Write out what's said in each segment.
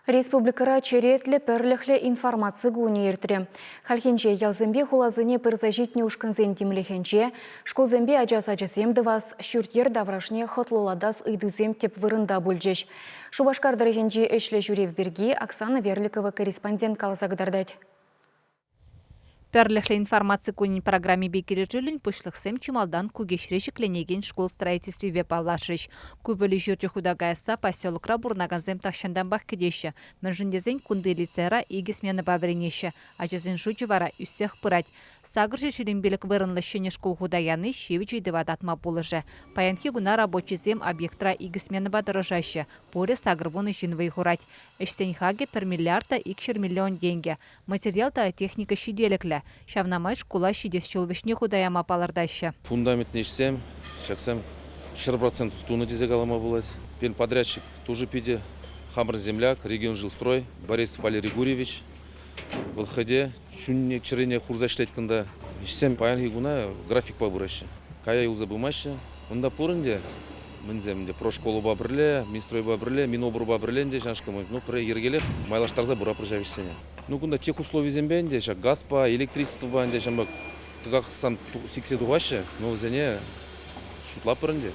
Республикӑра черетлӗ пӗрлӗхлӗ информаци кунӗ иртрӗ. Хальхинче ялсемпе хуласене пырса ҫитнӗ ушкӑнсен тимлӗхӗнче шкулсемпе ача сачӗсем тӑвас, ҫурт-йӗр таврашне хӑтлӑлатас ыйтусем тӗп вырӑнта пулчӗҫ. Шупашкар тӑрӑхӗнчи ӗҫлӗ ҫӳрев пирки Оксана Верликова корреспондент каласа кӑтартать. Пӗрлӗхлӗ информаци кунӗн программипе килӗшӳллӗн пуҫлӑхсем чи малтан Кукеҫре ҫӗкленекен шкул строительствипе паллашрӗҫ. Ку пӗлӳ ҫурчӗ хута каясса поселокра пурӑнакансем тахҫантанпах кӗтеҫҫӗ. Мӗншӗн тесен кунти лицейра икӗ сменӑпа вӗренеҫҫӗ, ачасен шучӗ вара ӳссех пырать. 825 вырӑнлӑ ҫӗнӗ шкул хута яни ҫивӗч ыйтӑва татма пулӑшӗ. Паянхи куна рабочисем объектра икӗ сменӑпа тӑрӑшаҫҫӗ, пурӗ 80 ҫын вӑй хурать. Ӗҫсен хакӗ пӗр миллиард та 200 миллион тенкӗ. Материал та техника ҫителӗклӗ. Ҫавна май шкула ҫитес ҫул вӗҫне хута яма палӑртаҫҫӗ. Фундаментне ӗҫсем ҫаксем 100% тунӑ тесе калама пулать. Пирӗн подрядчик тоже питӗ хамӑр земляк, регион жилстрой Борис Валерий Гурьевич. Вӑл хӑй те чунне, чӗрине хурса ӗҫлет кунта. Ӗҫсем паянхи куна графикпа пыраҫҫӗ. Кая юлса пымаҫҫӗ. Унта пур ӗнтӗ мӗнсем ӗнтӗ прошколӑпа пӗрле, Минстройпа пӗрле, Минобрпа пӗрле ӗнтӗ ҫаншкӑ ну пӗр йӗркелех майлаштарса пыратпӑр ҫав ӗҫсене. Ну кунта техусловисемпе ӗнтӗ ҫак газпа, электричествӑпа ӗнтӗ ҫавӑнпа тӑкаксем сиксе тухаҫҫӗ, но вӗсене шутлатпӑр ӗнтӗ.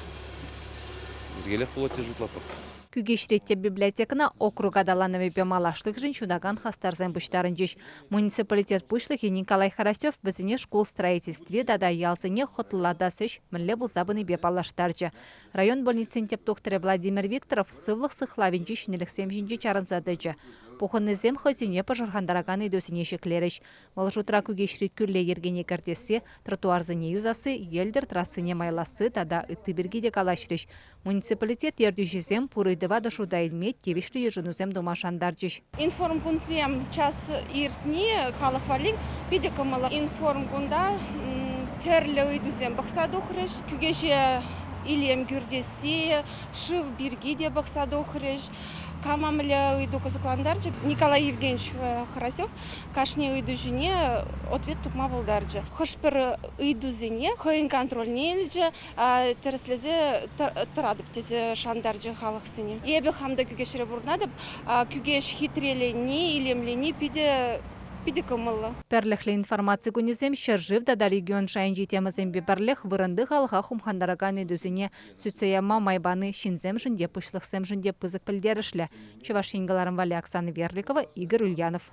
Йӗркелех пулать тесе шутлатпӑр. Кӳкеҫри тӗп библиотекӑна округ аталанӑвӗпе малашлӑхшӑн ҫунакан хастарсем пуҫтарӑнчӗҫ. Муниципалитет пуҫлӑхӗ Николай Хорасев вӗсене шкул строительстви тата ялсене хӑтлӑлатас ӗҫ мӗнле пулса пынипе паллаштарчӗ. Район больницин тӗп тухтӑрӗ Владимир Викторов сывлӑх сыхлавӗнчи ҫӗнӗлӗхсем ҫинче чарӑнса тӑчӗ. Пухӑннисем хӑйсене пӑшӑрхантаракан ыйтусене ҫӗклерӗҫ. Вӑл шутра Кӳкеҫри кӳлле йӗркене кӗртесси, тротуарсене юсасси, йӗлтӗр трассине майласси тата ытти пирки те калаҫрӗҫ. Муниципалитет ертӳҫисем пур ыйтӑва та шута илме тивӗҫлӗ йышӑнусем тума шантарчӗҫ. Информкунсем час иртни халӑх валли питӗ кӑмӑллӑ. Информкунта тӗрлӗ ыйтусем пӑхса тухрӗҫ. Кӳкеҫе илем кӳртесси, шыв пирки те пӑхса тухрӗҫ. Кама мӗнле ыйту кӑсӑклантарчӗ, Николай Евгеньевич Хорасев кашни ыйту ҫине ответ тупма пултарчӗ. Хӑш-пӗр ыйтусене хӑйӗн контрольне илчӗ, тӗрӗслесе тӑратӑп тесе шантарчӗ халӑхсене. Эпӗ хам та Кӳкеҫре пурӑнатӑп. Кӳкеҫ хитрелени, илемлени питӗ питӗ кӑмӑллӑ. Пӗрлӗхлӗ информаци кунӗсем ҫӗршыв тата регион шайӗнчи темӑсемпе пӗрлех вырӑнти халӑха хумхантаракан ыйтусене сӳтсе явма май пани ҫынсемшӗн те, пуҫлӑхсемшӗн те пысӑк пӗлтерӗшлӗ. Чӑваш Ен кӑларӑм валли Оксана Верликова, Игорь Ульянов.